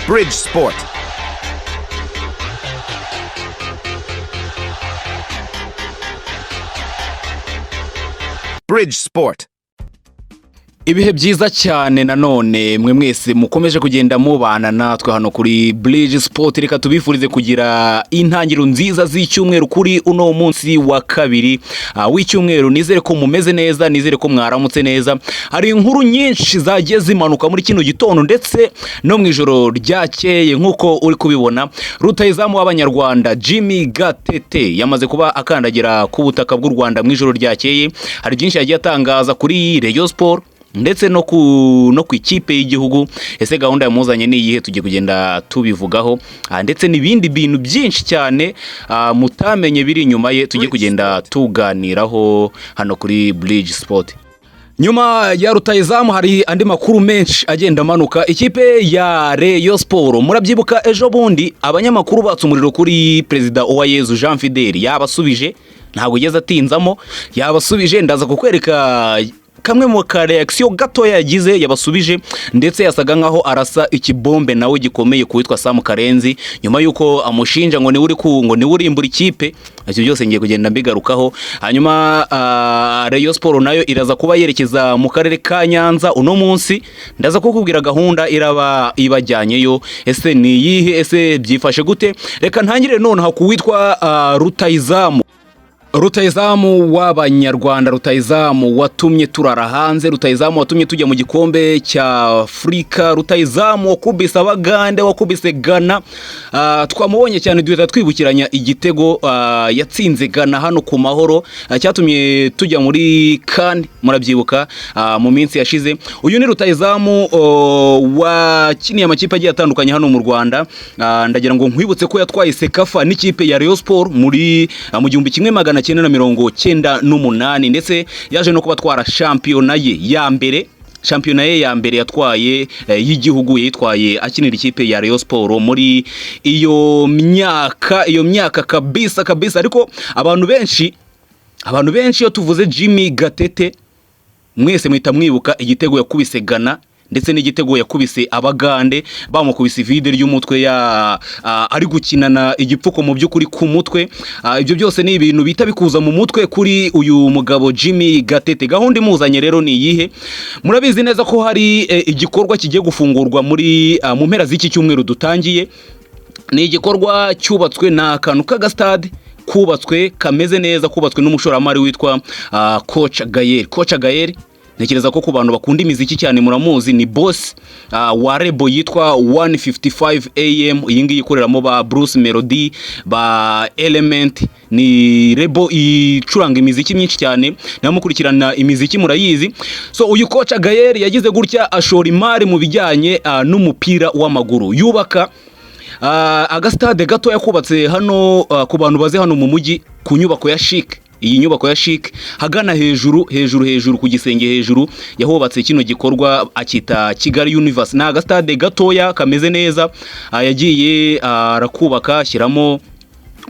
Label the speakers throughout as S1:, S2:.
S1: Bridge Sport. Bridge Sport.
S2: Ibihe byiza cyane nanone mwe mwese mukomeje kugenda mubana natwe hano kuri Bridge Sport. Reka tubifurize kugira intangiriro nziza z'icyumweru kuri uno munsi wa kabiri w'icyumweru. Nizere ko mumeze neza, nizere ko mwaramutse neza. Hari inkuru nyinshi zagiye zimanuka muri kino gitondo ndetse no mu ijoro ryakeye. Nk'uko uri kubibona, rutahizamu w'Abanyarwanda Jimmy Gatete yamaze kuba akandagira ku butaka bw'u Rwanda mu ijoro ryakeye. Hari byinshi yagiye atangaza kuri Rayon Sport ndetse no ku ikipe y'igihugu. Ese gahunda yamuzanye ni iyihe? Tugiye kugenda tubivugaho, ndetse n'ibindi bintu byinshi cyane mutamenye biri inyuma ye, tugiye kugenda tuganiraho hano kuri Bridge Sport. Nyuma ya rutahizamu hari andi makuru menshi agenda amanuka. Ikipe ya Rayon Sport, murabyibuka ejo bundi abanyamakuru batse umuriro kuri Perezida Uwayezu Jean Fidel, yabasubije, ntabwo ugeze atinzamo, yabasubije. Ndaza kukwereka kamwe mu ka reaction gatoya yagize, yabasubije, ndetse yasaga nkaho arasa ikibombe nawe gikomeye ku witwa Sam Karenzi nyuma yuko amushinja ngo niwe uri ku ngo niwe urimbura ikipe. Ibyo byose ngiye kugenda mbigarukaho. Hanyuma Rayon Sport nayo iraza kuba yerekeza mu karere ka Nyanza uno munsi. Ndaza kukubwira gahunda iraba ibajyanyeyo, ese ni iyihe, ese byifashe gute? Reka ntangire nonaha ku witwa rutahizamu w'Abanyarwanda, rutahizamu watumye turara hanze, rutahizamu watumye tujya mu gikombe cya Afurika, rutahizamu wakubise Abagande, wakubise Ghana. Twamubonye cyane duhita twibukiranya igitego yatsinze Ghana hano ku Mahoro, cyatumye tujya muri CAN, murabyibuka mu minsi yashize. Uyu ni rutahizamu wakiniye amakipe agiye atandukanye hano mu Rwanda. Ndagira ngo nkwibutse ko yatwaye CECAFA n'ikipe ya Rayon Sport mu 1998, ndetse yaje no kuba atwara shampiyona ye ya mbere. Shampiyona ye ya mbere yatwaye y'igihugu yitwaye akinira ikipe ya Rayon Sport muri iyo myaka kabisa kabisa. Ariko abantu benshi iyo tuvuze Jimmy Gatete, mwese muhita mwibuka igitego yakubise Ghana ndetse n'igitego yakubise Abagande, bamukubise ivide ry'umutwe ya ari gukinana igipfuko mu by'ukuri ku mutwe. Ibyo byose ni ibintu bita bikuza mu mutwe kuri uyu mugabo Jimmy Gatete. Gahunda imuzanye rero ni iyihe? Murabizi neza ko hari igikorwa kigiye gufungurwa mu mpera z'iki cyumweru dutangiye. Ni igikorwa cyubatswe, ni akantu k'agasitade kubatswe kameze neza, kubatswe n'umushoramari witwa Coach Gael. Coach Gael, ntekereza ko ku bantu bakunda imiziki cyane muramuzi, ni boss wa label yitwa 155 AM, iyi ngiyi ikoreramo ba Bruce Melody, ba Element. Ni label icuranga imiziki myinshi cyane, niba mukurikirana imiziki murayizi. So uyu Coach Gael yagize gutya ashora imari mu bijyanye n'umupira w'amaguru, yubaka agasitade gatoya kubatse hano ku bantu bazi hano mu mujyi, ku nyubako ya CHIC. Iyi nyubako ya CHIC, hagana hejuru hejuru hejuru ku gisenge hejuru, yahubatse kino gikorwa akita Kigali Universe. Ni agasitade gatoya kameze neza, yagiye arakubaka, ashyiramo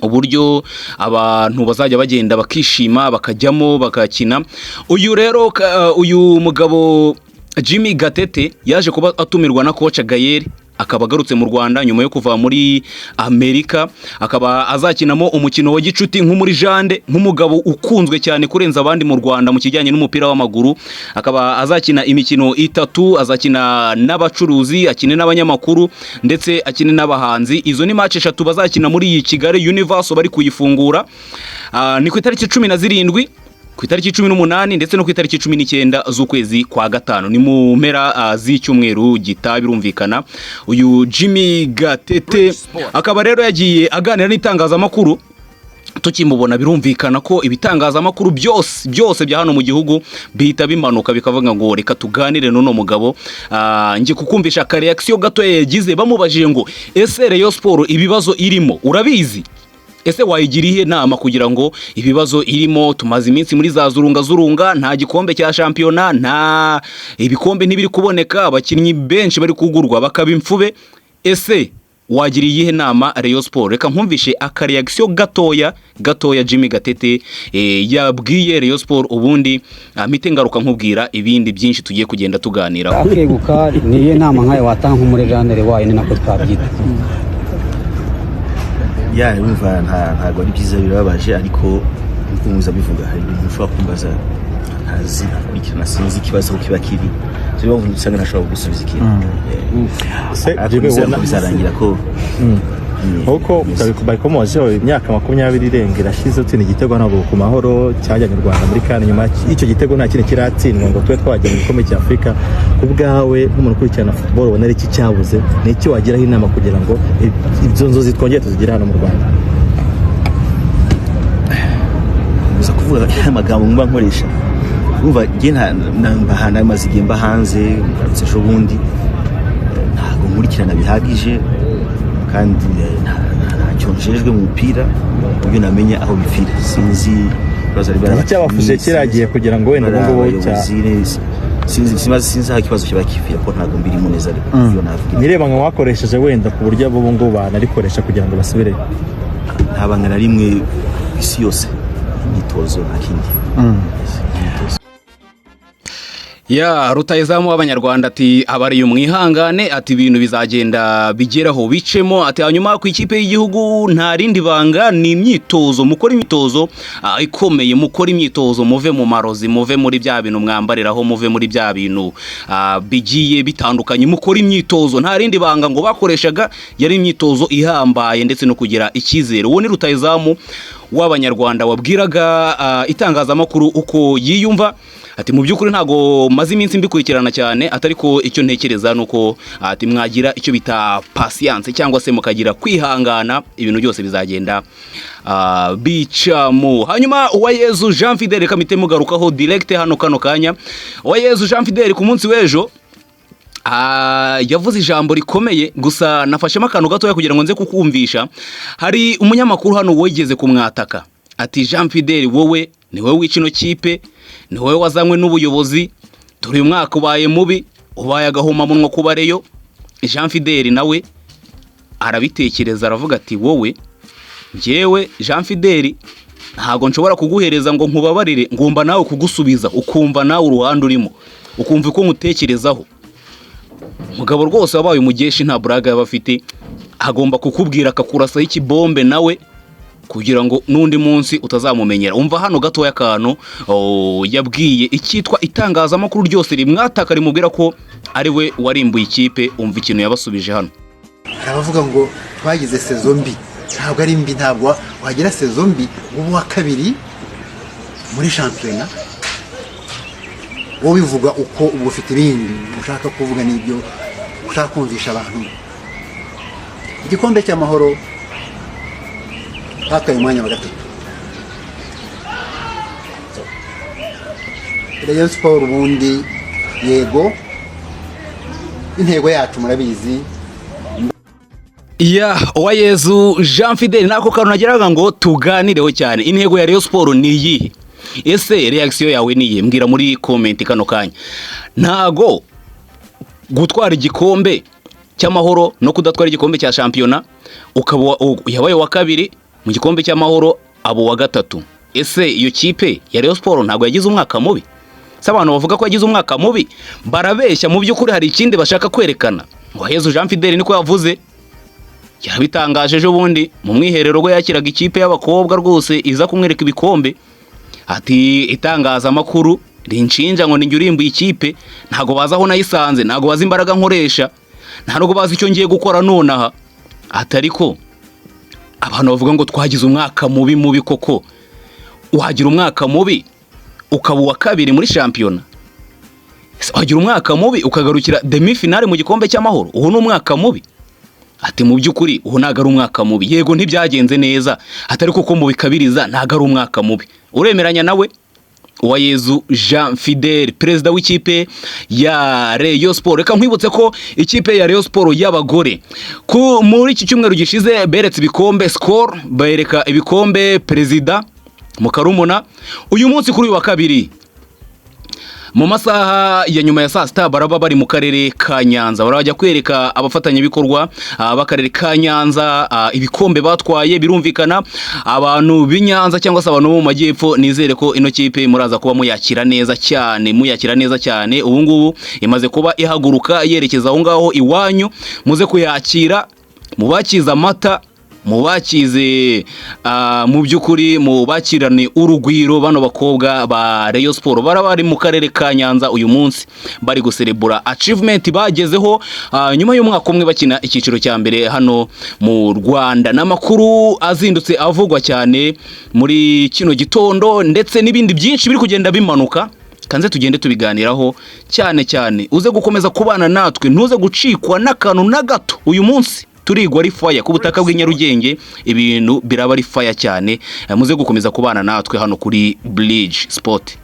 S2: uburyo abantu bazajya bagenda bakishima, bakajyamo bakakina. Uyu rero uyu mugabo Jimmy Gatete yaje kuba atumirwa na Coach Gael, akaba agarutse mu Rwanda nyuma yo kuva muri Amerika, akaba azakinamo umukino wa gicuti nk'umuri jande, nk'umugabo ukunzwe cyane kurenza abandi mu Rwanda mu kijyanye n'umupira w'amaguru. Akaba azakina imikino itatu: azakina n'abacuruzi, akine n'abanyamakuru, ndetse akine n'abahanzi. Izo ni match eshatu bazakina muri iyi Kigali Universe bari kuyifungura. Ni ku itariki 17, ku itariki 18, ndetse no ku itariki 19 z'ukwezi kwa gatanu, ni mu mpera z'icyumweru gitaha birumvikana. Uyu Jimmy Gatete akaba rero yagiye aganira n'itangazamakuru. Tukimubona birumvikana ko ibitangazamakuru byose byose bya hano mu gihugu bihita bimanuka bikavuga ngo reka tuganire n'uno mugabo. Ngiye kukumvisha ka reaction gatoya yagize bamubajije ngo: "Ese Rayon Sport ibibazo irimo urabizi? Ese wayigira iyihe nama kugira ngo ibibazo irimo, tumaze iminsi muri za zurunga zurunga, nta gikombe cya shampiyona, nta ibikombe ntibiri kuboneka, abakinnyi benshi bari kugurwa bakaba imfube, ese Wagira iyihe nama Rayon Sport? Reka nkumvishe aka reaction gatoya gatoya Jimmy Gatete yabwiye Rayon Sport, ubundi mpite ngaruka nkubwira ibindi byinshi tugiye kugenda tuganiraho.
S1: Akeguka, niyo nama nkayo watanga nk'umurejanere wayo, ni nako twabyita.
S3: Ya, urumva ntabwo ari byiza, birababaje, ariko nkuko muza bivuga, hari ibintu ushobora kumbaza ntazi, ntakurikirana, sinzi ikibazo aho kiba kiri. So niyo mpamvu usanga ntashobora kugusubiza ikintu.
S4: Se
S3: Ariko
S4: Jimmy,
S3: nizera
S4: ubona
S3: ko bizarangira ko
S4: Nkuko babikomojeho, imyaka 20 irenga irashize utsinda igitego ntabwo ku Mahoro cyajyanye u Rwanda muri CAN. Nyuma y'icyo gitego nta kindi kiratsindwa ngo tube twajya mu gikombe cya Afurika. Ku bwawe nk'umuntu ukurikirana football, ubona ari iki cyabuze? Ni iki wagiraho inama kugira ngo izo nzozi twongere tuzigere hano mu Rwanda?
S3: Gusa kuvuga amagambo mba nkoresha, urumva njye namaze igihe mba hanze, ngarutse ejo bundi, ntabwo nkurikirana bihagije kandi ntacyo njejwe mu mupira ku buryo namenya aho bipfira. Sinzi ibibazo ari
S4: Iki cyabafuje kiriya gihe kugira ngo wenda ubu ngubu
S3: Sinzi, sinzi aho ikibazo kiba kipfira ko ntabwo mbirimo neza, ariko iyo navuga
S4: Nireba nka wakoresheje wenda ku buryo abo ngubu banarikoresha kugira ngo basubireyo.
S3: Nta banga na rimwe ku isi yose, imyitozo, nta kindi. Yes, imyitozo.
S2: Ya, rutayizamu w'Abanyarwanda ati abariye umwihangane, ati ibintu bizagenda bigeraho bicemo. Ati hanyuma ku ikipe y'igihugu nta rindi banga, ni imyitozo, mukora imyitozo ikomeye, mukora imyitozo, muve mu marozi, muve muri bya bintu mwambariraho, muve muri bya bintu bigiye bitandukanye, mukora imyitozo. Nta rindi banga ngo bakoreshaga, yari imyitozo ihambaye ndetse no kugira icyizere. Uwo ni rutayizamu w'Abanyarwanda wabwiraga itangazamakuru uko yiyumva. Ati mu by'ukuri ntago maze iminsi mbikurikirana cyane, atari ko icyo ntekereza nuko ati mwagira icyo bita patience cyangwa se mukagira kwihangana, ibintu byose bizagenda bicamo. Hanyuma Uwayezu Jean Fidele, kamite mugarukaho direct hano kano kanya. Uwayezu Jean Fidele ku munsi w'ejo yavuze ijambo rikomeye, gusa nafashemo akantu gatoya kugira ngo nze kukumvisha. Hari umunyamakuru hano wigeze kumwataka ati: "Jean Fidele, wowe ni wowe wica ino kipe, ni wowe wazanywe n'ubuyobozi, dore uyu mwaka ubaye mubi, ubaye agahomamunwa ku bareyo." Jean Fidele nawe arabitekereza, aravuga ati: "Wowe, njyewe Jean Fidele ntabwo nshobora kuguhereza ngo nkubabarire, ngomba nawe kugusubiza ukumva nawe uruhande urimo, ukumva uko nkutekerezaho." Mugabo rwose wabaye umugeshi, nta buraga yaba afite, agomba kukubwira akakurasaho ikibombe nawe kugira ngo n'undi munsi utazamumenyera. Umva hano gatoya akantu yabwiye icyitwa itangazamakuru ryose rimwataka, rimubwira ko ari we warimbuye ikipe. Umva ikintu yabasubije hano.
S5: Hari abavuga ngo twagize saison mbi. Ntabwo ari mbi, ntabwo wagira saison mbi ngo ube uwa kabiri muri shampiyona. Wowe bivuga uko uba ufite ibindi ushaka kuvuga n'ibyo ushaka kumvisha abantu. Igikombe cy'Amahoro batwaye umwanya wa gatatu. So, Rayon Sport ubundi, yego, intego yacu murabizi.
S2: Ya, Uwayezu Jean Fidele, nako kantu nageraga ngo tuganireho cyane. Intego ya Rayon Sport ni iyihe? Ese reaction yawe ni iyihe? Mbwira muri comment kano kanya. Ntago gutwara igikombe cy'Amahoro no kudatwara igikombe cya shampiyona, ukaba yabaye wa kabiri mu gikombe cy'Amahoro, abo wa gatatu, ese iyo kipe ya Rayon Sport ntabwo yagize umwaka mubi? Se abantu bavuga ko yagize umwaka mubi barabeshya? Mu by'ukuri hari ikindi bashaka kwerekana. Uwayezu Jean Fidele niko yavuze, yarabitangaje ejo bundi mu mwiherero we yakiraga ikipe y'abakobwa rwose iza kumwereka ibikombe, ati itangazamakuru rinshinja ngo ninjye urimbuye ikipe, ntabwo bazi aho nayisanze, ntabwo bazi imbaraga nkoresha, nta nubwo bazi icyo ngiye gukora nonaha. Ati ariko abantu bavuga ngo twagize umwaka mubi, mubi koko, wagira umwaka mubi ukaba uwa kabiri muri shampiyona? Ese wagira umwaka mubi ukagarukira demi finale mu gikombe cy'Amahoro? Uwo ni umwaka mubi? Ati mu by'ukuri uwo ntabwo ari umwaka mubi. Yego ntibyagenze neza, atari kuko mubikabiriza, ntabwo ari umwaka mubi. Uremeranya nawe, Uwayezu Jean Fidele, perezida w'ikipe ya Rayon Sport? Reka nkwibutse ko ikipe ya Rayon Sport y'abagore ku muri iki cyumweru gishize beretse ibikombe Skol, bereka ibikombe perezida Mukarumuna. Uyu munsi kuri uyu wa kabiri Mu masaha ya nyuma ya saa 6 baraba bari mu karere ka Nyanza, barajya kwereka abafatanyabikorwa b'akarere ka Nyanza ibikombe batwaye. Birumvikana abantu b'i Nyanza cyangwa se abantu bo mu majyepfo, nizere ko ino kipe muraza kuba muyakira neza cyane, muyakira neza cyane. Ubu ngubu imaze kuba ihaguruka yerekeza aho ngaho iwanyu, muze kuyakira, mubakize amata, mubakize mu by'ukuri mubakirane urugwiro. Bano bakobwa ba Rayon Sport bara bari mu karere ka Nyanza uyu munsi, bari guserebura achievement bagezeho nyuma y'umwaka umwe bakina icyiciro cya mbere hano mu Rwanda. N'amakuru azindutse avugwa cyane muri kino gitondo, ndetse n'ibindi byinshi biri kugenda bimanuka, kanze tugende tubiganiraho cyane cyane. Uze gukomeza kubana natwe, ntuze gucikwa n'akantu na gato. Uyu munsi turigwa ari fire ku butaka bw'i Nyarugenge, ibintu biraba ari fire cyane. Muze gukomeza kubana natwe hano kuri Bridge Sport.